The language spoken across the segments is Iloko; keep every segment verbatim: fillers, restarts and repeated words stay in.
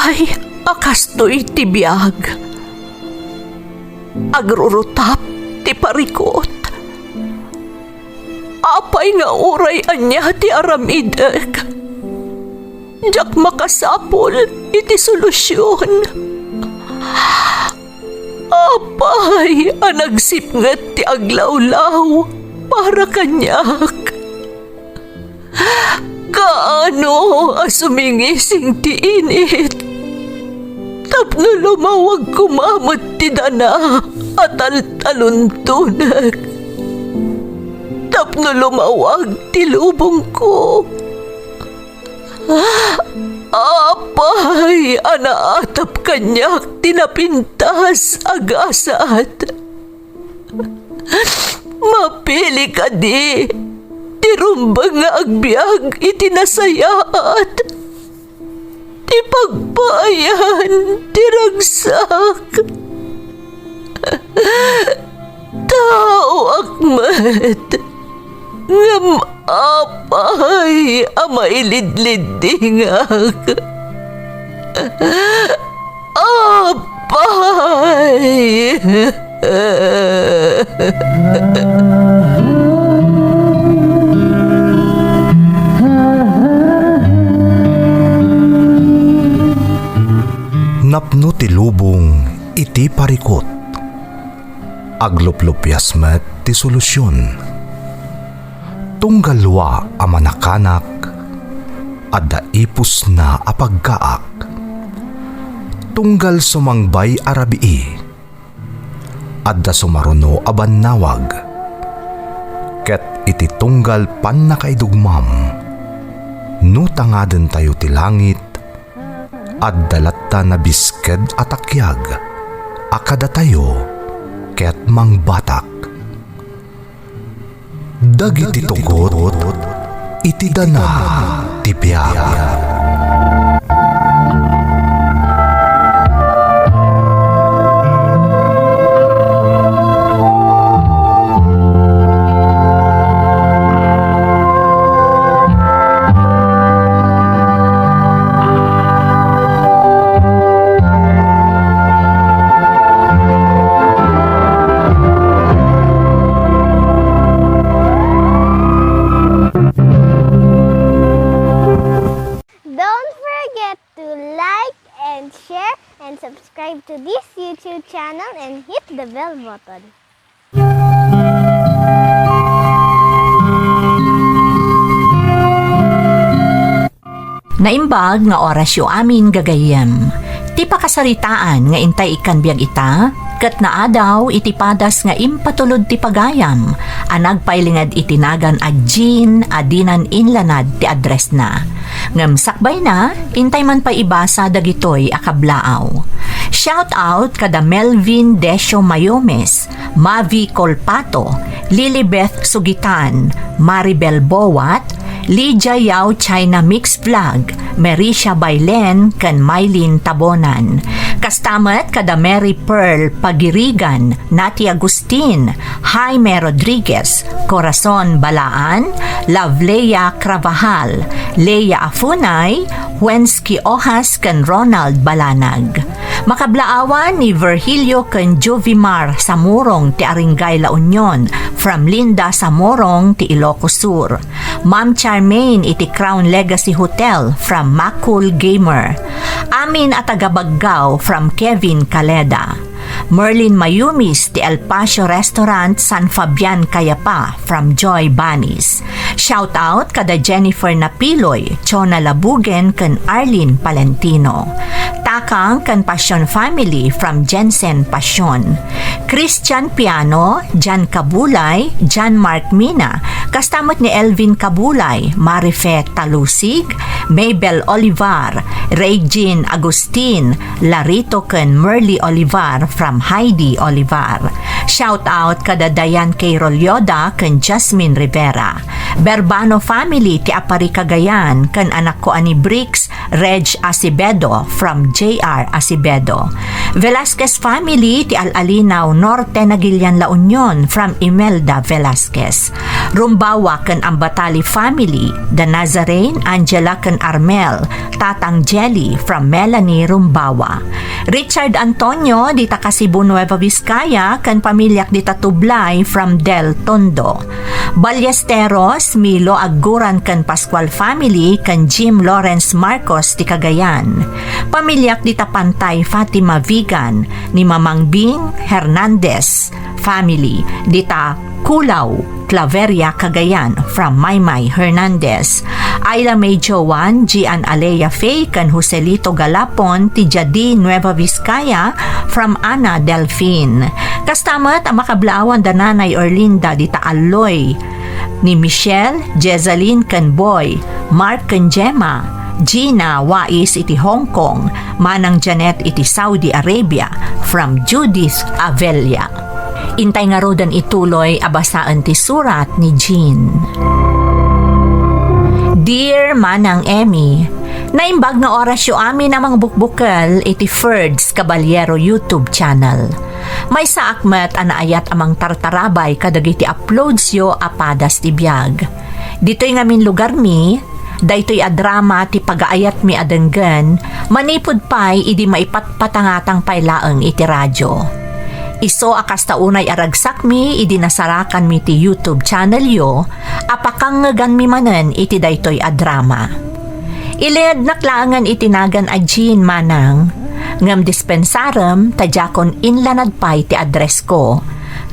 Ay, a kastoy ti biag. Agrurutap ti parikut. Apay nga uray ania ti aramidek, diak makasapul iti solusion. Apay a nagsipnget ti aglawlaw para kaniak? Kaano a sumingising ti init tapno lumawag koma met ti dana a taltaluntonek, tapno lumawag ti lubongko? Apay a naatap kaniak ti napintas a gasat? Mapili kadi ti rumbeng nga agbiag iti nasayaat, ti pagpaayan ti ragsak? Taoak met, ngem apay a mailidliddingak? Apay! Napno ti lubong iti parikut. Agluplupias met ti solusion. Tunggal dua a manakanak, adda ipusna a pagkaak. Tunggal sumangbay a rabii, adda sumaruno a bannawag. Ket iti tunggal pannakaidugmam, no tangadentayo ti langit, adda latta nabisked a takiag a kadatayo ket mangbatak. Dagiti tugot iti dana ti biag. Don't forget to like and share and subscribe to this YouTube channel and hit the bell button. Naimbag nga orasyo amin, gagayyem. Ti pakasaritaan nga intay ikkan biag ita, ket naadaw iti padas nga impatulod ti pagayam a nagpailinged iti nagan a Jean a dinan inlanad ti addressna. Ngem sakbayna, intay man pay ibasa dagitoy a kablaaw. Shout out kada Melvin Decio Mayomes, Mavi Colpato, Lilibeth Sugitan, Maribel Boat, Lydia Yao China Mix Vlog, Mericia Bailen, ken Mylene Tabonan. Kasta met kada Mary Pearl Pagirigan, Nati Agustin, Jaime Rodriguez, Corazon Balaan, Lovelea Cravajal, Lea Afunay, Wensky Ojas ken Ronald Balanag. Makablaawan ni Virgilio ken Juvimar Samorong ti Aringay La Union from Linda Samorong ti Ilocos Sur. Ma'am Charmaine iti Crown Legacy Hotel from Macul Gamer. Amin a taga Baggao from Kevin Caleda. Merlin Mayumis ti El Pacio Restaurant, San Fabian, Cayapa, from Joy Banis. Shout out kada Jennifer Napiloy, Chona Labugen, ken Arlene Palentino. Takang ken Passion family from Jensen Passion. Christian Piano, Jan Kabulay, Jan Mark Mina, kasta met ni Elvin Kabulay, Marife Talusig, Mabel Olivar, Regine Agustin, Larito ken Merly Olivar from Heidi Olivar. Shout out kada Diane K. Rolyoda ken Jasmine Rivera. Berbano family ti Apari Cagayan ken anakko a ni Bricks Reg Acevedo from J R Acevedo. Velasquez family ti Al-Alinaw, Norte Nagilian, La Union from Imelda Velasquez. Rumbawa ken Ambatali family, The Nazarene, Angela ken Armel, Tatang Jelly from Melanie Rumbawa. Richard Antonio, dita Kasibu, Nueva Vizcaya, ken pamiliak dita Tublay from Del Tondo. Ballesteros, Milo Agguran ken Pascual family ken Jim Lawrence Marcos ti Cagayan. Pamiliak dita Pantay, Fatima Vigan, ni Mamang Bing Hernandez family, dita Culaw, Claveria, Cagayan from Maymay Hernandez. Ayla May Joan, Gian Alea Faye ken Joselito Galapon ti Jadi, Nueva Vizcaya from Ana Delfin. Kasta met a makablaawan da Nanay Orlinda dita Alloy, ni Michelle, Jezaline ken Boy, Mark ken Gemma, Gina Wais iti Hong Kong, Manang Janet iti Saudi Arabia from Judith Avella. Intay ngaruden ituloy a basaen ti surat ni Jean. Dear Manang Emmy, naimbag nga orasyo amin a mangbukbukel iti Ferds Caballero YouTube channel. Maysaak met a naayat a mangtartarabay kadagiti uploadsyo a padas ti biag. Ditoy ngamin lugarmi, daytoy a drama ti pagaayatmi a denggen manipud pay idi maipatpatangatang pay laeng iti radio. Isu a kasta unay a ragsakmi idi nasarakanmi ti YouTube channelyo a pakangngeganmi manen iti daytoy a drama. Ilingednak laengen iti nagan a Jean, manang, ngem dispensarem ta diakon inlanad pay ti addressko,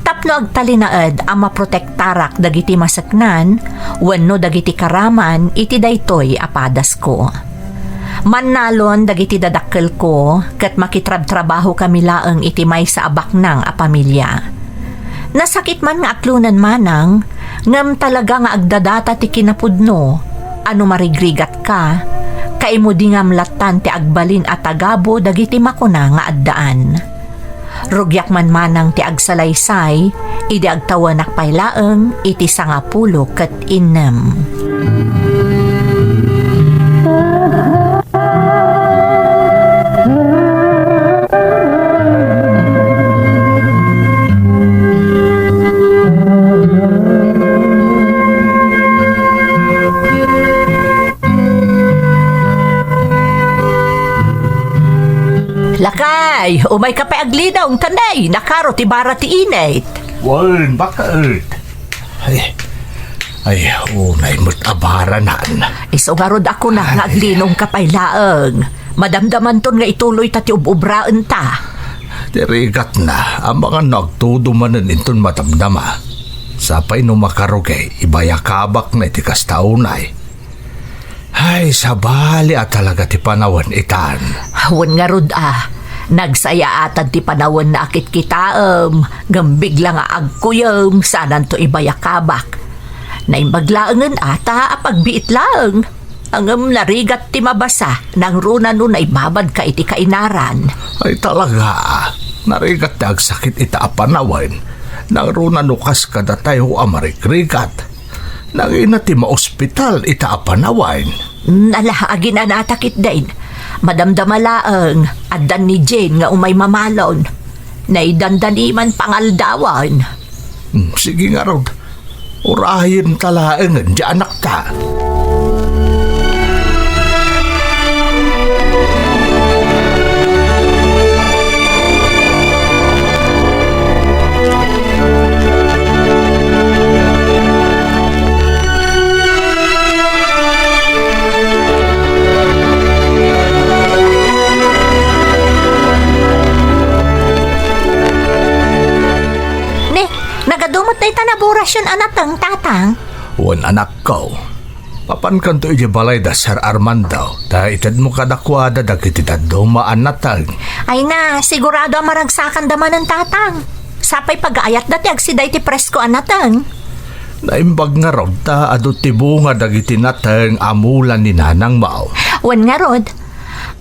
tapno agtalinaed a maprotektarak dagiti maseknan wenno dagiti karaman iti daytoy a padasko. Mannalon dagiti dadakkelko ket makitrabtrabahokami laeng iti maysa a baknang a pamilia. Nasakit man nga aklonen, manang, ngem talaga nga agdadata ti kinapudno a no marigrigatka, kaimudi ngam lattan ti agbalin a tagabu dagiti makuna nga addaan. Rugiak man manang ti agsalaysay idi agtawenak pay laeng iti sangapulo ket innem. Lakay, umayka pay aglinong, ta nay, nakaro ti bara ti init. Wen, bakit? Ay, ay, unay met a baranan. Isu ngarud a kunak nga aglinongka pay laeng. Madamdamanton nga ituloyta ti ub-ubraenta. Ti rigatna, amangan no agtudo manen inton madamdama. Sapay no makarugi, ibayakabakna iti kasta unay. Ay, sabali a talaga ti panawen itan. Wen ngarud a, nagsayaatan ti panawen a akitkitaem, ngem bigla nga agkuyem, sananto ibayakabak. Naimbag laengen a ta a pagbiit laeng. Ngem narigat ti mabasa, nangruna no naibabadka iti kainaran. Ay talaga, narigat ti agsakit ita a panawen, nangruna no kas kadatayo a marigrigat. Nangina ti maospital ita a panawen. Mm, ala, aginanata ketdin. Madamdama laeng, addan ni Jane nga umay mamalon. Naidandani man pangaldawan. Hmm, sige ngarud. Urayenta laengen ti anakta. Ni, nagadu met dayta naburasyon a nateng, Tatang? Wen, anakko. Papankanto idiay balay da Sir Armando, ta itedmo kadakuada dagiti dadduma a nateng. Ay na, sigurado a maragsakanda manen, Tatang. Sapay pagaayatda ti agsida iti presko a nateng. Naimbag ngarud ta adu ti bunga dagiti nateng a mula ni nanangmo. Wen ngarud,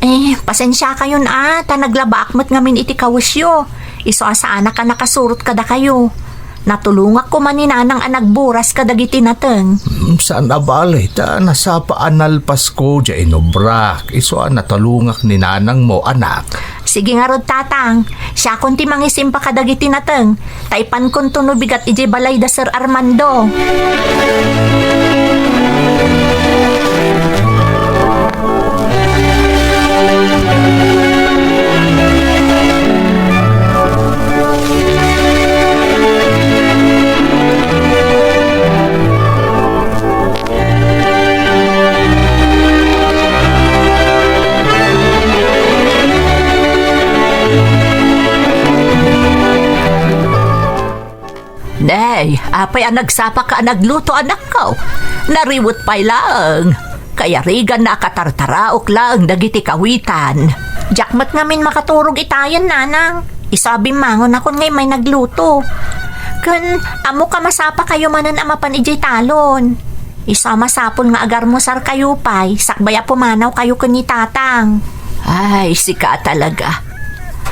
eh, pasensiakayon a, ta naglabaak met ngamin iti kawesyo. Isu a saanak a nakasurot kadakayo. Natulongak koma ni Nanang a nagburas kadagiti nateng. Hmm, saan a bale, ta nasapa a nalpasko diay inubrak. Isu a natulongak ni Nanangmo, anak. Sige ngarud, Tatang. Siakon ti mangisimba kadagiti nateng. Ta ipankonto no bigat idiay balay da Sir Armando. Nay, apay a nagsapaka a nagluto, anakko? Nariwet pay laeng. Kayariganna a katartaraok laeng dagiti kawitan. Diak met ngamin makaturog itayen, Nanang. Isu a bimmangonakon nga immay nagluto. Ken, ammok a masapakayo manen a mapan idiay talon. Isu a masapul nga agarmusarkayo pay, sakbay a pumanawkayo ken ni Tatang. Ay, sika talaga.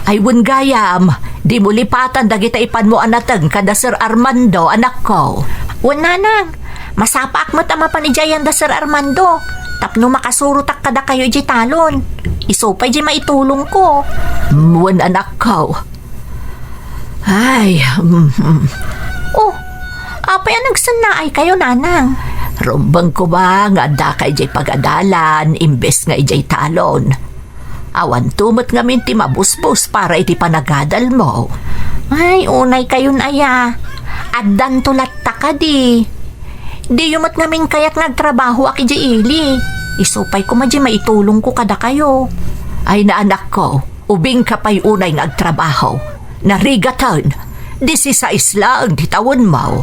Ay, wen gayam, dimo lipatan dagita ipanmo a nateng kada Sir Armando, anakko. Wen, Nanang, masapaak met a mapan idiay ayan da Sir Armando, tapno makasurotak kadakayo idiay talon. Isu pay diay maitulongko. Mm, wen, anakko. Ay, mm, mm. Oh, apay a nagsannaaykayo, Nanang? Rumbeng koma nga addaka idiay pagadalan imbes nga idiay talon. Awanto met ngamin ti mabusbos para iti panagadalmo. Ay, unaykayon aya. Addanto latta kadi. Diyo met ngamin kayat nga agtrabahoak idiay ili. Isu pay koma diay maitulongko kadakayo. Ay, anakko, ubingka pay unay nga agtrabaho. Narigaten, disisais laeng ti tawenmo.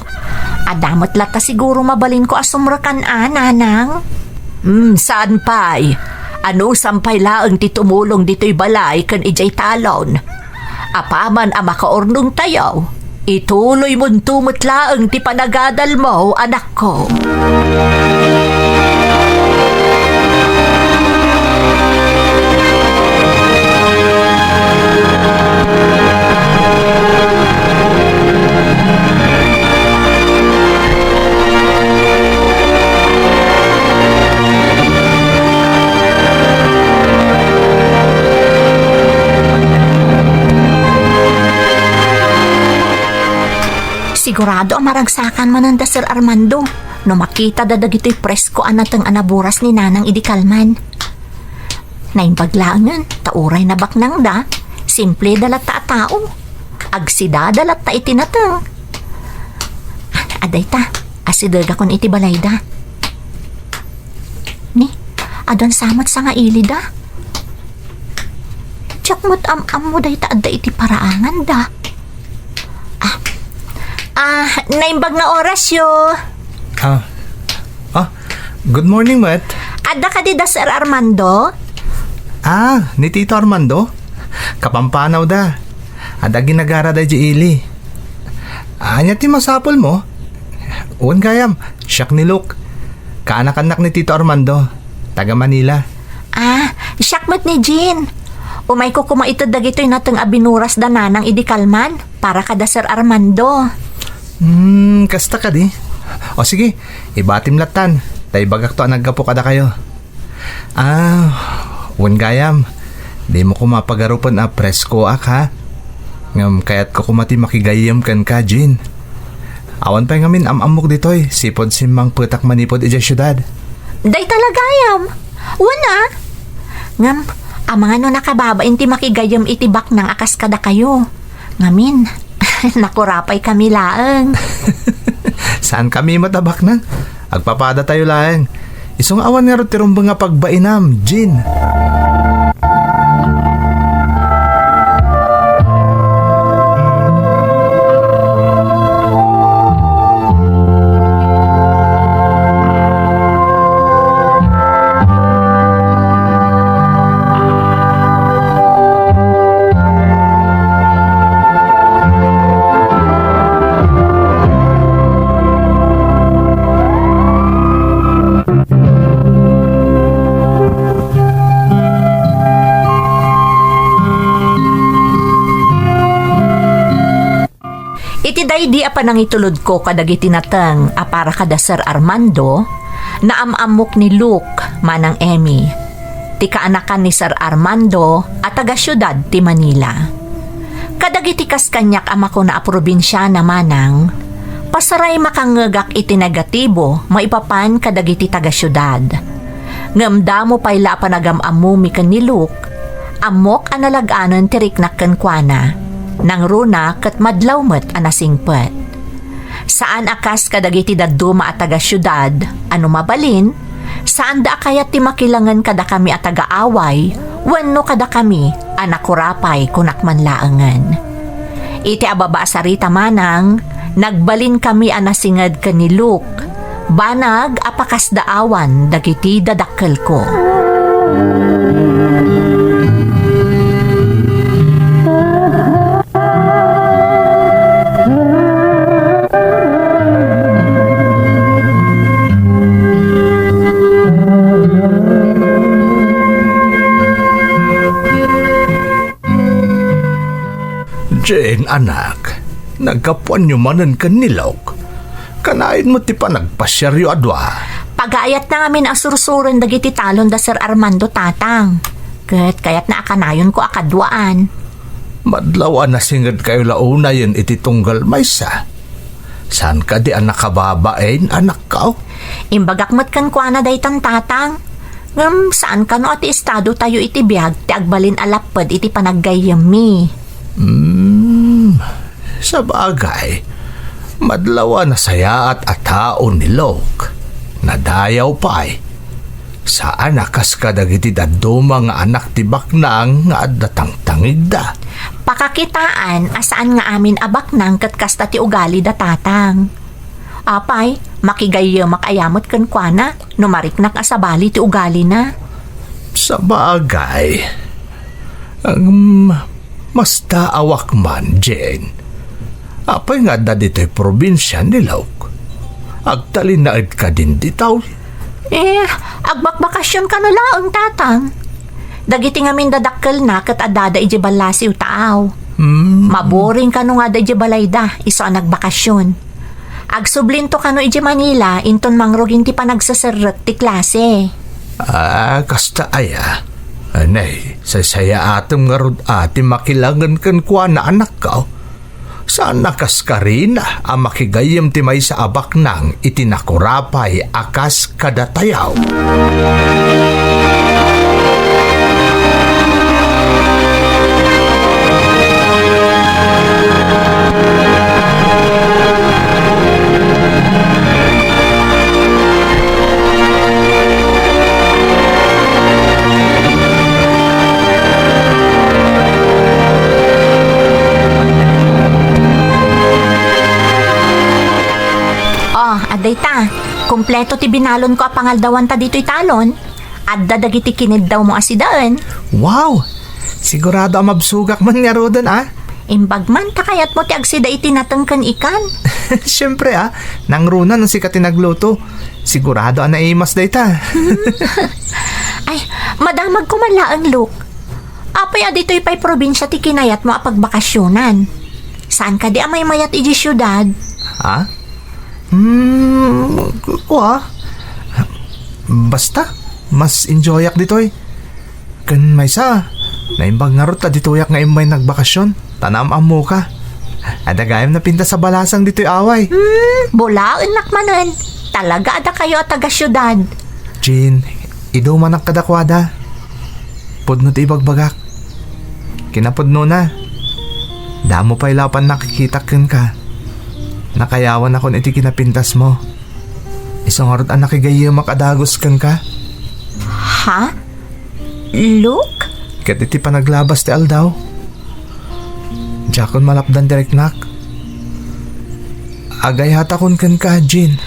Adda met latta siguro mabalinko a sumrekan a, Nanang? Hmm, saan pay? Anusam pay laeng ti tumulong ditoy balay ken idiay talon. Apaman a makaurnongtayo, ituloymonto met laeng ti panagadalmo, anakko. Sigurado a maragsakan manen da Sir Armando no makitada dagitoy presko a nateng a naburas ni Nanang idi kalman. Naimbag laengen, ta uray nabaknangda, simple da latta a tao. Agsidada latta iti nateng. Adayta, asidegakon iti balayda. Ni, adda sa met sangailida. Diak met am-ammo dayta adda iti paraanganda. Ah, ah, naimbag nga orasyo. Ah, ah, good morning, met. Adda kadi da Sir Armando? Ah, ni Tito Armando? Kapampanawda. Adda ginagarada idiay ili. Ania ti masapulmo? Wen gayam, siak ni Luke. Kaanakannak ni Tito Armando. Taga Manila. Ah, siak met ni Jean. Umayko koma ited dagitoy nateng a binuras da Nanang idi kalman para kada Sir Armando. Hmm, kasta kadi? O sige, ibatim lattan, ta ibagakto a naggapu kadakayo. Ah, wen gayam, dimo koma pagarupen a preskoak, ha? Ngem kayatko koma ti makigayyem kenka, Jean. Awan pay ngamin am-ammok ditoy, sipud simmangpetak manipud idiay siudad. Dayta la gayam. Wen a. Ngem, amangan no nakababain ti makigayyem iti baknang a kas kadakayo. Ngamin, nakurapay kami laeng. Saan kami met a baknang? Agpapadatayo laeng. Isu nga awan ngarud ti rumbeng a pagbainam, Jean. Idi a panangitulodko kadagiti nateng a para kada Sir Armando, naam-ammok ni Luke, Manang Emmy, ti kaanakan ni Sir Armando a taga-siudad ti Manila. Kadagiti kas kaniak a makuna a probinsiana, Manang, pasaray makangngegak iti negatibo maipapan kadagiti taga-siudad. Ngem damo pay la a panagam-ammomi ken ni Luke, ammok a nalag-anen ti riknak kenkuana. Nangruna ket madlaw met a nasingpet. Saan a kas kadagiti dadduma a taga-siudad a no mabalin, saanda a kayat ti makilangen kadakami a taga-away wenno kadakami a nakurapay, kunak man laengen. Iti ababa a sarita, Manang, nagbalinkami a nasinged ken ni Luke, banag a pakasdaawan dagiti dadakkelko. Jane, anak, naggapuanyo manen ken ni Luke. Kanayon met ti panagpasiaryo a dua. Pagayatna ngamin a sursuren dagiti talon da Sir Armando, Tatang. Ket kayatna a kanayonko a kaduaan. Madlaw a nasingedkayo la unayen iti tunggal maysa. Saan kadi a nakababain, anakko? Imbagak met kenkuana daytan, Tatang. Ngem saan kano a ti estadotayo iti biag ti agbalin a lapped iti panaggayyemmi. Hmm, sabagay, madlaw a nasayaat a tao ni Luke. Nadayaw pay. Saan a kas kadagiti dadduma nga anak ti baknang nga adda tangtangigda. Pakakitaan a saan nga amin a baknang ket kasta ti ugalida, Tatang. Apay, makigayyemak aya met kenkuana no mariknak a sabali ti ugalina. Sabagay. Ngem, mastaawak man, Jane. Apay nga adda ditoy probinsia ni Luke? Agtalinaed kadin ditoy? Eh, agbakbakasyon kano laeng, Tatang. Dagiti ngamin dadakkelna ket addada idiay ballasiw taaw. Hmm. Maboring kano nga adda idiay balayda, isu a nagbakasyon. Agsublinto kano idiay Manila, inton mangrugin ti panagseserrek ti klase. Ah, kasta aya. Anay, saysayaatem ngarud a ti makilangen kenkuana, anakko. Saan a kas karina a makigayyem ti maysa a baknang iti nakurapay a kas kadatayo. Oh, adda ita. Kompleto ti binalonko a pangaldawanta ditoy talon. Adda dagiti kiniddawmo a sidaen. Wow! Sigurado a mabsogak man ngaruden, a? Imbag man ta kayatmo ti agsida iti nateng ken ikan. Siempre, a. Nangruna no sika ti nagluto. Sigurado a naimas dayta. Ay, madamagko man laeng, Luke. Apay a ditoy pay probinsia ti kinayatmo a pagbakasyonan? Saan kadi a maymayat idiay siudad? Ha? Hmm, ku-, kua? Basta, mas enjoyak ditoy. Ken maysa, naimbag ngarud ta ditoyak nga immay nagbakasyon, ta naam-ammoka. Adda gayam napintas a balasang ditoy away. Hmm, bulaennak manen. Talaga a dakayo a taga-siudad. Jean, idumanak kadakuada. Pudno ti ibagbagak. Kinapudnona, damo pay la a pannakikitak kenka. Nakayawanakon iti kinapintasmo. Isu ngarud a nakigayyemak a dagus kenka. Ha? Luke? Ket iti panaglabas ti aldaw, diakon malapdan ti riknak. Agayatakon kenka, Jean.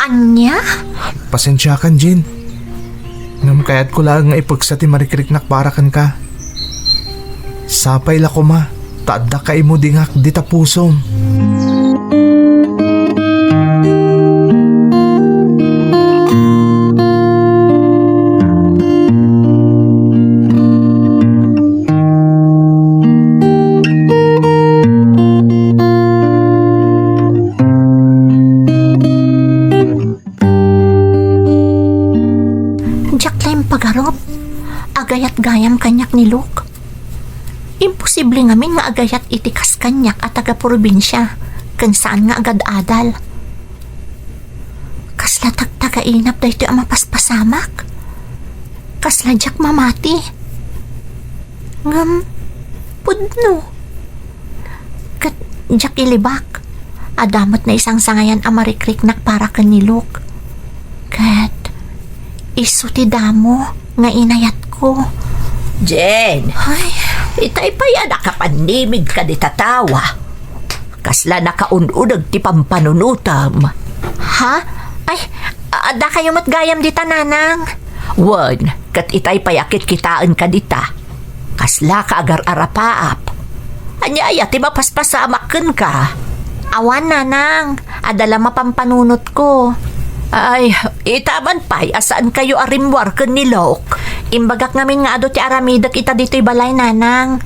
Ania? Pasensiakan, Jean. Ngem kayatko laeng nga ipeksa ti marikriknak para kenka. Sapay la koma ta adda kaimudingak dita pusom. Pagarup, agayat gayam kaniak ni Luke. Imposible ngamin nga agayat iti kas kaniak a taga-probinsia ken saan nga agad-adal. Kasla tagtagainap daytoy a mapaspasamak. Kasla diak mamati. Ngem, pudno. Ket diak ilibak. Adda met naisangsangayan a marikriknak para ken ni Luke. Ket isu ti damo nga inayatko. Jane, ay, itay pay a nakapannimig ka dita tawa. Kasla nakaun-uneg ti pampanunotem. Ha? Ay, adda kayo met gayam dita, Nanang. Wen, ket itay pay a kitkitaen ka dita. Kasla ka agar-arapaap. Ania aya ti mapaspasamak kenka? Awan, Nanang. Adda la mapanpanunotko. Ay, ita man pay a saan kayo a rimmuar ken ni Luke. Imbagak ngamin nga adu ti aramidek ita ditoy balay, Nanang.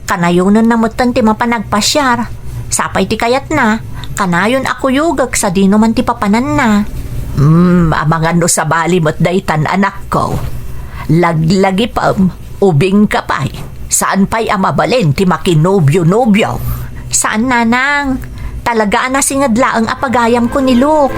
Kanayonenna metten ti mapan agpasiar. Sapay ti kayatna, kanayon a kuyogek sadino man ti papananna. Hmm, amangan no sabali met daytan, anakko. Laglagipem, ubingka pay. Saan pay a mabalin ti makinobio-nobio? Saan, Nanang. Talaga a nasinged laeng a pagayamko ni Luke.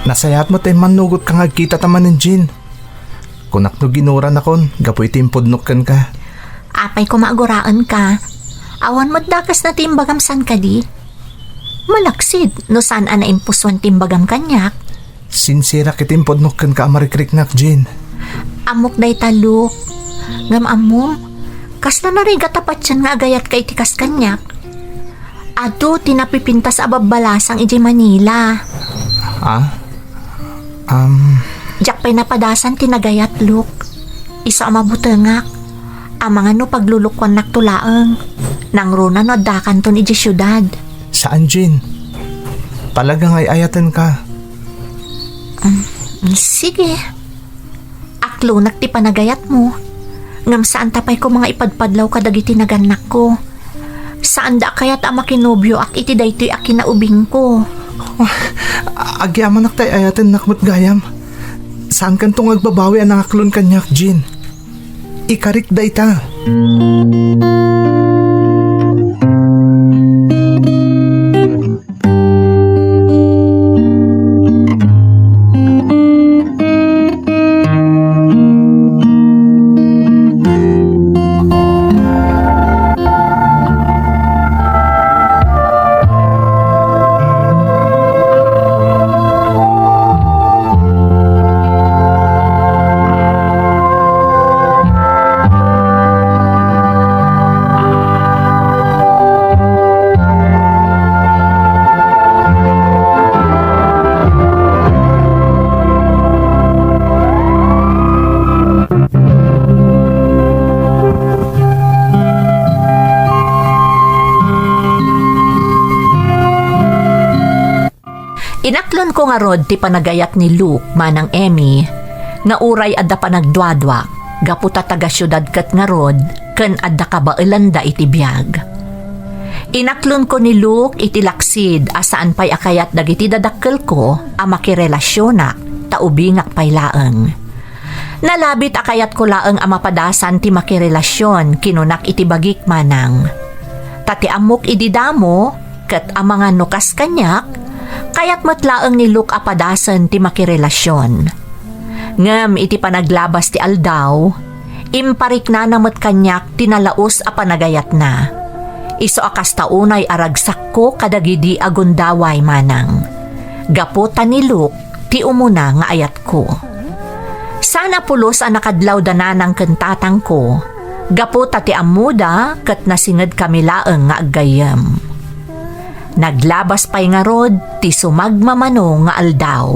Nasayaat met ta immannugotka nga agkitata manen, Jean. Kunak no ginuranakon gapu iti impudnok kenka. Apay koma a guraenka? Awan met dakesna ti imbagam saan kadi? Malaksid no saan a naimpusuan ti imbagam kaniak. Sinsirak iti impudnok kenka a marikriknak, Jean. Ammok dayta, Luke. Ngem ammom, kasla narigat a patien nga agayatka iti kas kaniak. Adu ti napipintas a babbalasang idiay Manila. Ah? Am. Diak pay napadasan ti nagayat, Luke. Isu a mabutengak. Amangan no paglulukuannakto laeng. Nangruna no addakanton idiay siudad. Saan, Jean. Talaga nga ay-ayatenka. Mm, sige. Aklonak ti panagayatmo. Ngem saanta pay koma nga ipadpadlaw kadagiti nagannakko. Saanda a kayat a makinobioak iti daytoy a kinaubingko. Agyamanak ta ay-ayatennak met gayam. Saankanto nga agbabawi a nangaklon kaniak, Jean. Ikarik dayta. Inaklonko ngarud ti panagayat ni Luke, Manang Emmy, nga uray adda panagduaduak, gapu ta taga-siudad ket ngarud ken adda kabaelanda iti biag. Inaklonko ni Luke iti laksid a saan pay a kayat dagiti dadakkelko a makirelasionak ta ubingak pay laeng. Nalabit a kayatko laeng a mapadasan ti makirelasion, kinunak iti bagik, Manang. Ta ti ammok idi damo, ket amangan no kas kaniak, kayat met laeng ni Luke a padasen ti makirelasion. Ngem iti panaglabas ti aldaw, impariknana met kaniak ti nalaus a panagayatna. Isu a kasta unay a ragsakko kadagidi a gundaway, Manang. Gapu ta ni Luke ti umuna nga ayatko. Saan a pulos a nakadlaw da nanang ken tatangko, gapu ta ti ammoda ket nasingedkami laeng nga aggayyem. Naglabas pay ngarud ti sumagmamano nga aldaw.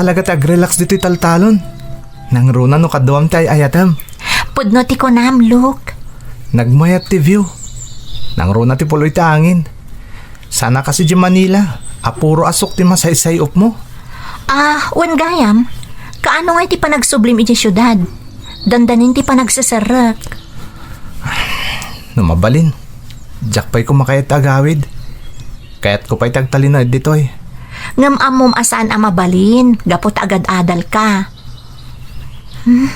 Talaga ti agrelax ditoy taltalon. Nangruna no kaduam ti ay-ayatem. Pudno ti kunam, Luke. Nagmayat ti view. Nangruna ti puloy ti angin. Sana kasi di Manila, a puro asuk ti masaysay-opmo. Ah, wen gayam, kaano nga iti panagsublim iti siudad? Dandanin ti panagseserrek. No mabalin, diak pay koma kayat agawid. Kayatko pay ti agtalinaed ditoy. Ngem ammom a saan a mabalin, gapu ta agad-adalka. Hmm,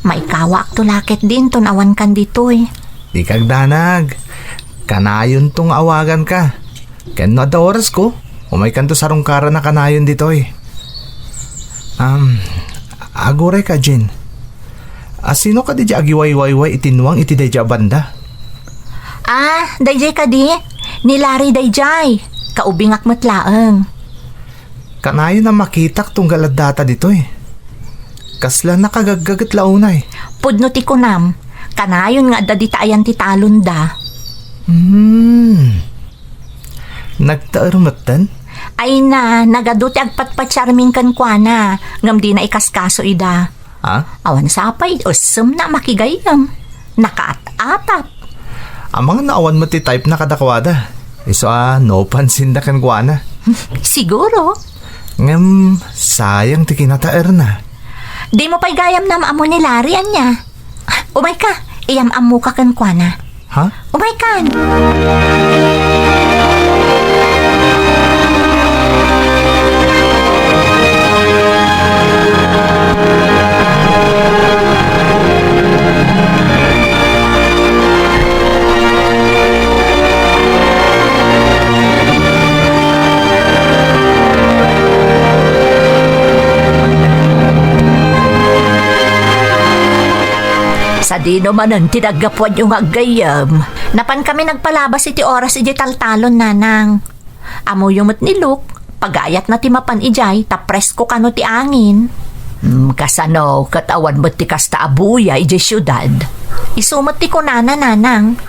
maikawaakto la ketdin ton awankan ditoy. Dika agdanag. Kanayonto nga awaganka. Ken no adda orasko, umaykanto sarungkaran a kanayon ditoy. Um, agurayka, Jane. A, sino kadi diay agiwaywayway iti nuang iti daydiay a banda? Ah, daydiay kadi? Ni Larry daydiay. Kaubingak met laeng. Kanayon a makitak tunggal addata ditoy. Kasla nakagaggaget la unay. Pudno ti kunam, kanayon nga adda dita ayan ti talonda. Hmm. Nagtaer metten? Ay na, nagadu ti agpatpatiarmin kenkuana, ngem dina ikaskaso ida. Ha? Awan sapay, usemna a makigayyem. Nakaat-atap. Amangan no awan met ti type na kadakuada. Isu a no pansinda kenkuana. Siguro. Ngem, sayang ti kinataerna. Dimo pay gayam naam-ammo ni Larry, ania? Umayka, iyam-ammoka kenkuana. Ha? Umaykan! Sadino manen ti naggapuanyo nga aggayyem? Napankami nagpalabas iti oras idiay taltalon, nanang. Ammoyo met ni Luke, pagayatna ti mapan idiay, ta presko kano ti angin. Hmm, kasano ket awan met ti kasta a buya idiay siudad? Isu met ti kunana, nanang.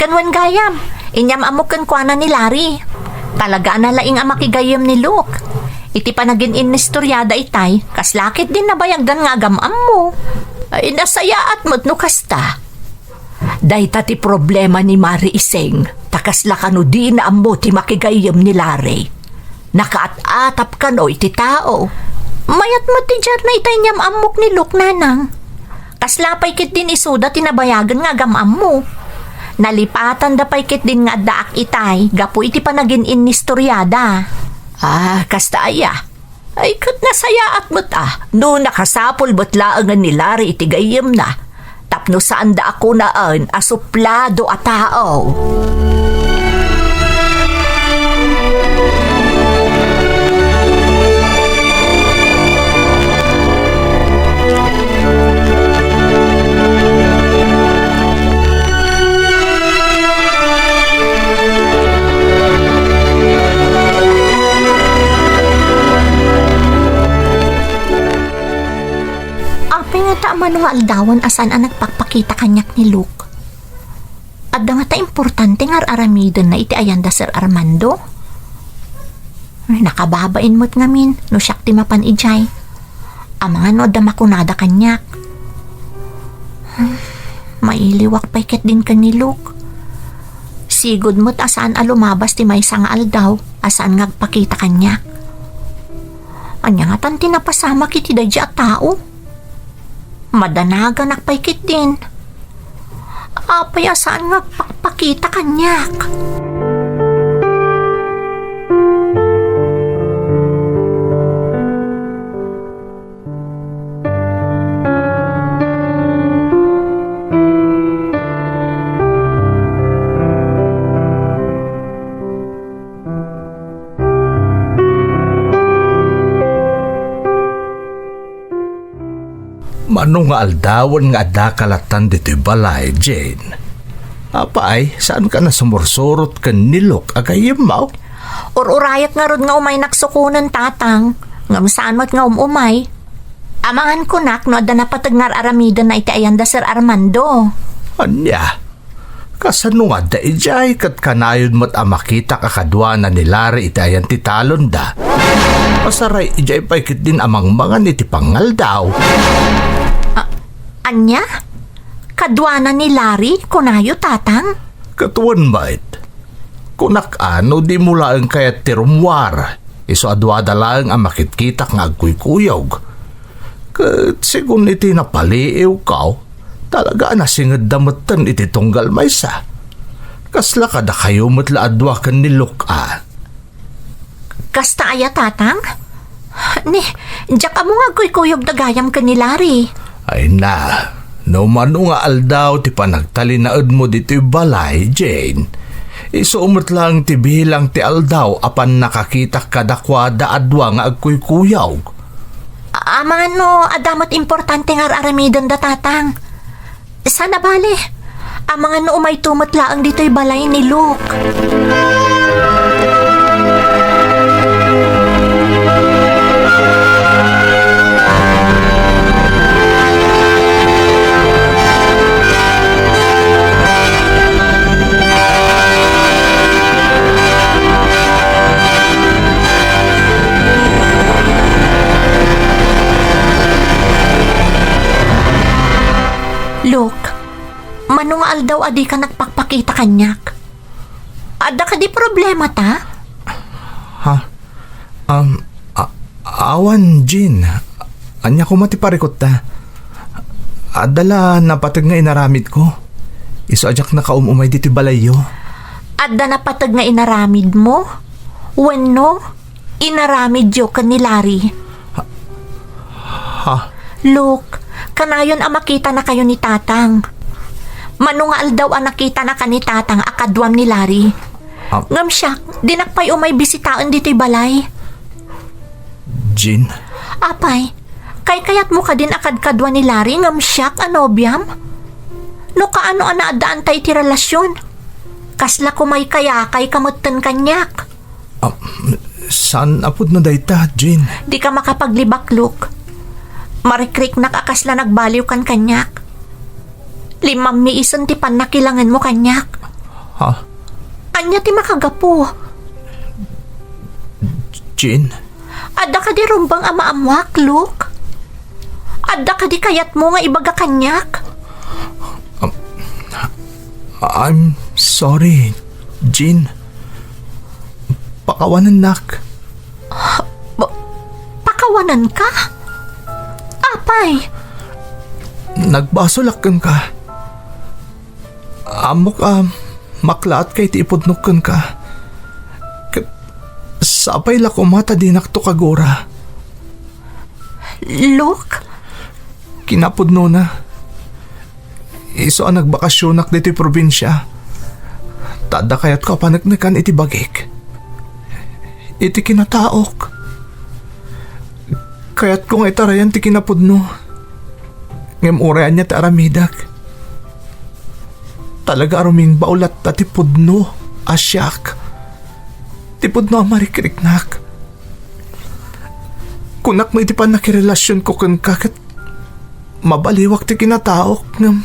Ken wen gayam, inyam-ammok kenkuana ni Larry. Talaga a nalaing a makigayyem ni Luke. Iti panagin-inistoriada itay, kasla ketdin nabayagdan nga agam-ammo. Ay, nasayaat met no kasta. Dayta ti problema ni Mari Iseng, ta kasla kano dina ammo ti makigayyem ni Larry. Nakaat-atap kano iti tao. Mayat met ti diarna itay inyam-ammok ni Luke, nanang. Kasla pay ketdin isuda ti nabayagen nga agam-ammo. Nalipatanda pay ketdin nga addaak itay gapu iti panagin-inistoriada. Ah, kasta aya. Ay, ket nasayaat met a no nakasapul met laengen ni Larry iti gayyemna, tapno saanda a kunaen a suplado a tao. Apay ngata a mano nga aldawen a saan a nagpakpakita kaniak ni Luke? Adda ngata importante nga ar-aramidenna iti ayanda Sir Armando? Ay, nakababain met ngamin no siak ti mapan idiay. Amangan no adda makunada kaniak. Mailiwak pay ketdin ken ni Luke. Sigud met a saan a lumabas ti maysa nga aldaw a saan nga agpakita kaniak. Ania ngatan ti napasamak iti daydi a tao? Madanaganak pay ketdin. Apay a saan nga agpakpakita kaniak? Mano nga aldawen nga addaka lattan ditoy balay, Jane? Apay, saanka a sumursurot ken ni Luke a gayyemmo? Ur-urayek ngarud nga umaynak sukonen, Tatang. Ngem saan met nga um-umay. Amangan kunak no adda napateg nga ar-aramidenna iti ayanda Sir Armando. Ania? Kasano nga adda idiay ket kanayon met a makitak a kaduana ni Larry iti ayan ti talonda? Asaray, idiay pay ketdin a mangmangan iti pangaldaw. A-, ania? Kaduana ni Larry, kunayo, Tatang? Ket wen met. Kunak a no dimo laeng kayat ti rummuar, isu a duada laeng a makitkitak nga agkuykuyog. Ket segun iti napaliiwko, talaga a nasingedda metten iti tunggal maysa. Kasla kadakayo met la a dua ken ni Luke a. Kasta aya, Tatang? Ni, diak ammo nga agkuykuyogda gayam ken ni Larry. Ay na, no mano nga aldaw ti panagtalinaedmo ditoy balay, Jane, isu met laeng ti bilang ti aldaw a pannakakitak kadakuada a dua nga agkuykuyog. A-, amangan no adda met importante nga ar-aramidenda, Tatang. Saan a bale, amangan no umayto met laeng ditoy balay ni Luke. Luke, mano nga aldaw a dika nagpakpakita kaniak? Adda kadi problemata? Ha? Um, a-, awan, Jean. Ania koma ti parikutta? Adda la napateg nga inaramidko. Isu a diak nakaum-umay ditoy balayyo. Adda napateg nga inaramidmo? Wenno, inaramidyo ken ni Larry? Ha? Luke, kanayon a makitanakayo ni Tatang. Mano nga aldaw a nakitanaka ni Tatang a kaduam ni Larry? Ah. Ngem siak, dinak pay umay bisitaen ditoy balay. Jean? Apay, kaykayatmo kadin a kadkadua ni Larry ngem siak a nobiam? No kaano a naaddaanta iti relasion? Kasla kumaykayakayka metten kaniak. Ah, saan a pudno dayta, Jean? Dika makapaglibak, Luke. Marikriknak a kasla nagbaliwkan kaniak. Limmammiisen ti pannakilangenmo kaniak. Ha? Ania ti makagapu? Jean? Adda kadi rumbeng a maammoak, Luke? Adda kadi kayatmo nga ibaga kaniak? Um, I'm sorry, Jean. Pakawanennak. Pa-, pakawanenka? Apay? Nagbasolak kenka. Ammok a maklaatka iti ipudnok kenka. Ket sapay la koma ta dinakto kagura. Luke? Kinapudnona, isu a nagbakasionak ditoy probinsia, ta adda kayatko a paneknekan iti bagik, iti kinataok. Kayatko nga itarayan ti kinapudno, ngem uray ania ti aramidek, talaga a rumingbaw latta ti pudno a siak, ti pudno a marikriknak. Kunak no iti pannakirelasionko kenka ket mabaliwak ti kinataok, ngem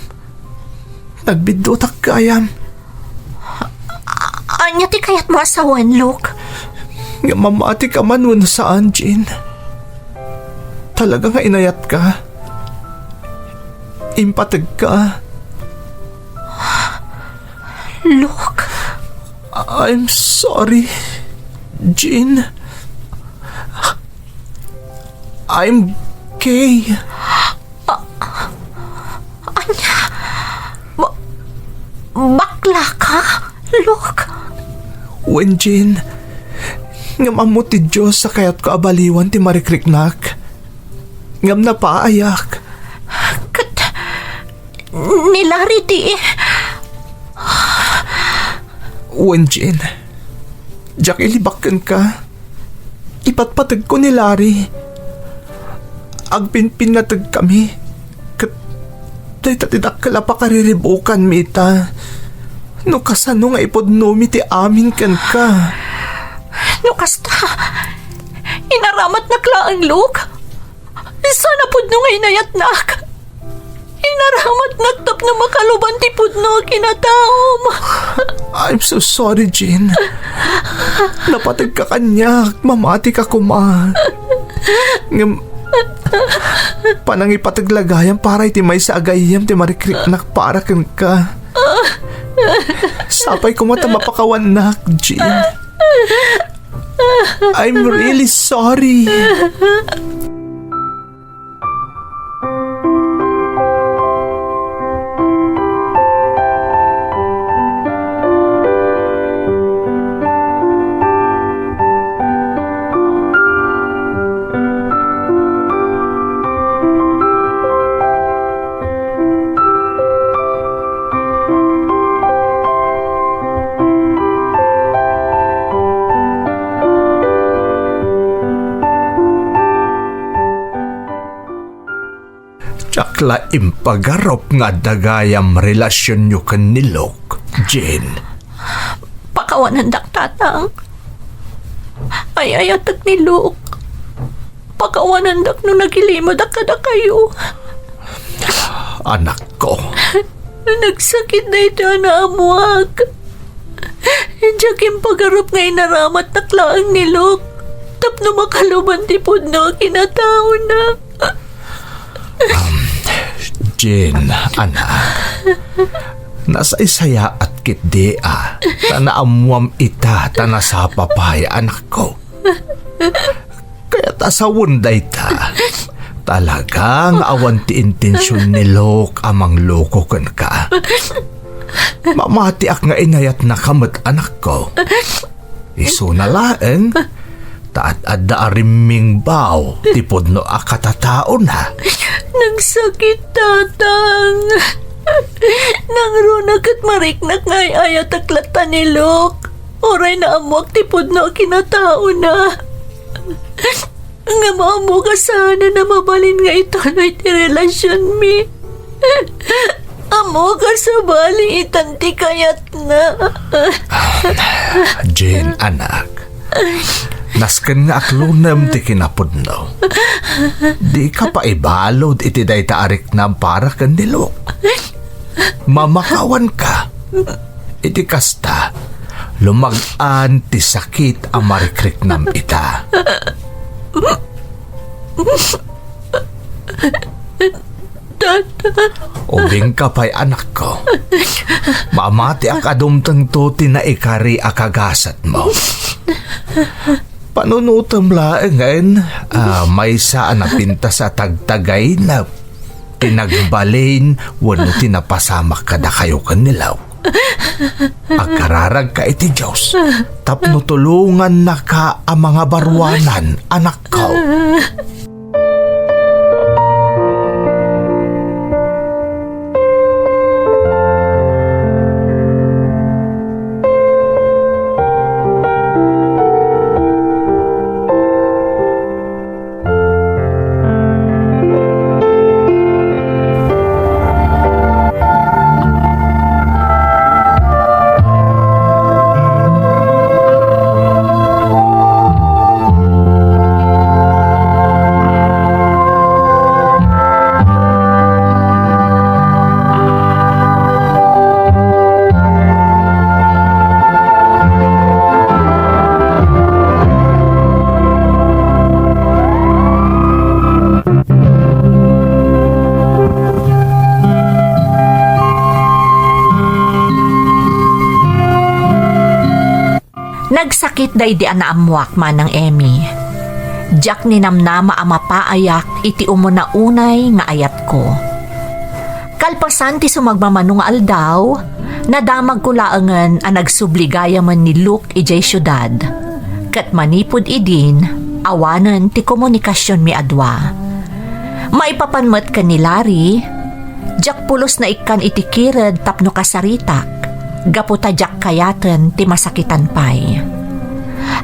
nagbiddutak gayam. A-, ania ti kayatmo a sawen, Luke? Nga mamatika man wenno saan, Jean. Talaga nga inayatka. Impategka. Luke? I'm sorry, Jean. I'm gay. Ania? Ba-, bakla ka, Luke? Wen, Jean. Ngem ammo ti Dios a kayatko a baliwan ti marikriknak. Ngem napaayak. Ket ni Larry ti... Wen, Jean. Diak ilibak kenka. Ipatpategko ni Larry. Agpinpinnategkami. Ket dayta ti dakkel a pakariribbukanmi ita. No kasano nga ipudnomi ti amin kenka. No kasta, inaramatnak laeng, Luke. Saan a pudno nga inayatnak. Inaramatnak tapno makaluban ti pudno a kinataom. I'm so sorry, Jean. Napategka kaniak, mamatika koma. Ngem, panangipateg la gayam para iti maysa a gayyem ti marikriknak para kenka. Sapay koma ta mapakawannak, Jean. I'm really sorry. Diak la impagarup nga adda gayam relasionyo ken ni Luke, Jean. Pakawanandak, Tatang. Ay-ayatek ni Luke. Pakawanandak no nagilimedak kadakayo. Anakko. Nagsakit daytoy a naammoak. Diak impagarup nga inaramatnak laeng ni Luke tapno makaluban ti pudno a kinataona. Um, Jean, anak, nasaysayaat ketdi a ta naammoam ita ta nasapa pay, anakko. Kayat a sawen dayta, talaga nga awan ti intension ni Luke a mangloko kenka. Mamatiak nga inayatnaka met, anakko. Isuna laeng, ta ad-adda a rimmingbaw ti pudno a katataona. Nagsakit, Tatang. Nangruna ket mariknak nga ay-ayatek latta ni Luke. Uray naammoak ti pudno a kinataona. Ngem ammok a saanen a mabalin nga ituloy ti relasionmi. Ammok a sabali itan ti kayatna. Jean, anak, nasken nga aklonem ti kinapudno. Dika pay ibalud iti dayta a riknam para ken ni Luke. Mamakawanka. Iti kasta, lumag-an ti sakit a marikriknam ita. Tata. Ubingka pay, anakko. Mamatiak a dumtengto ti naikari a kagasatmo. Panunotem laengen a maysa a napintas a tagtagainep ti nagbalin wenno ti napasamak kadakayo ken ni Luke. Agkararagka iti Dios tapno tulongannaka a mangabaruanan, anakko. Nagsakit daydi a naammoak, Manang Emmy. Diak ninamnama a mapaayak iti umuna unay nga ayatko. Kalpasan ti sumagmamano nga aldaw, nadamagko laengen a nagsubli gayamen ni Luke idiay siudad, ket manipud idin, awanen ti komunikasionmi a dua. Maipapan met ken ni Larry, diak pulos naikkan iti kired tapno kasaritak, gapu ta diak kayaten ti masakitan pay.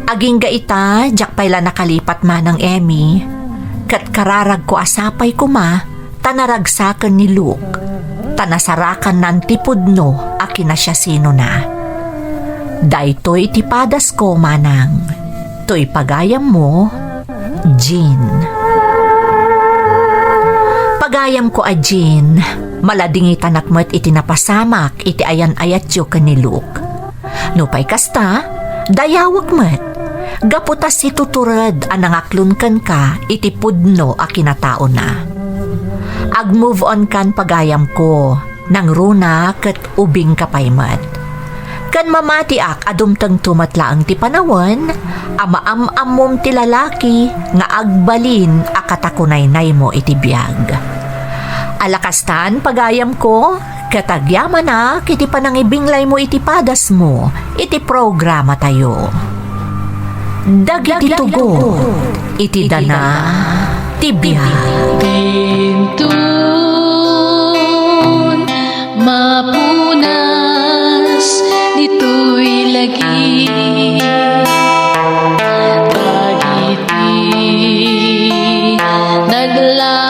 Agingga ita, diak pay la nakalipat, Manang Emmy, ket kararagko a sapay koma ta naragsaken ni Luke, ta nasarakannan ti pudno a kinasiasinona. Daytoy ti padasko, Manang. Toy pagayammo, Jean. Pagayam Ayamko a Jean, maladingitanak met iti napasamak iti ayan-ayatyo ken ni Luke. Nupay kasta, dayawek met, gapu ta situtured a nangaklon kenka iti pudno a kinataona. Ag-move on kan pagayamko, nangruna ket ubingka pay met. Ken mamatiak a dumtengto met laeng ti panawen a maam-ammom ti lalaki nga agbalin a katakunaynaymo iti biag. Ala kastan, pagayamko, ket agyamanak iti panangibinglaymo iti padasmo iti programatayo. Dagiti tugot iti dana ti biag. Dintun mapunas ditoy lagi. Dagiti nagla-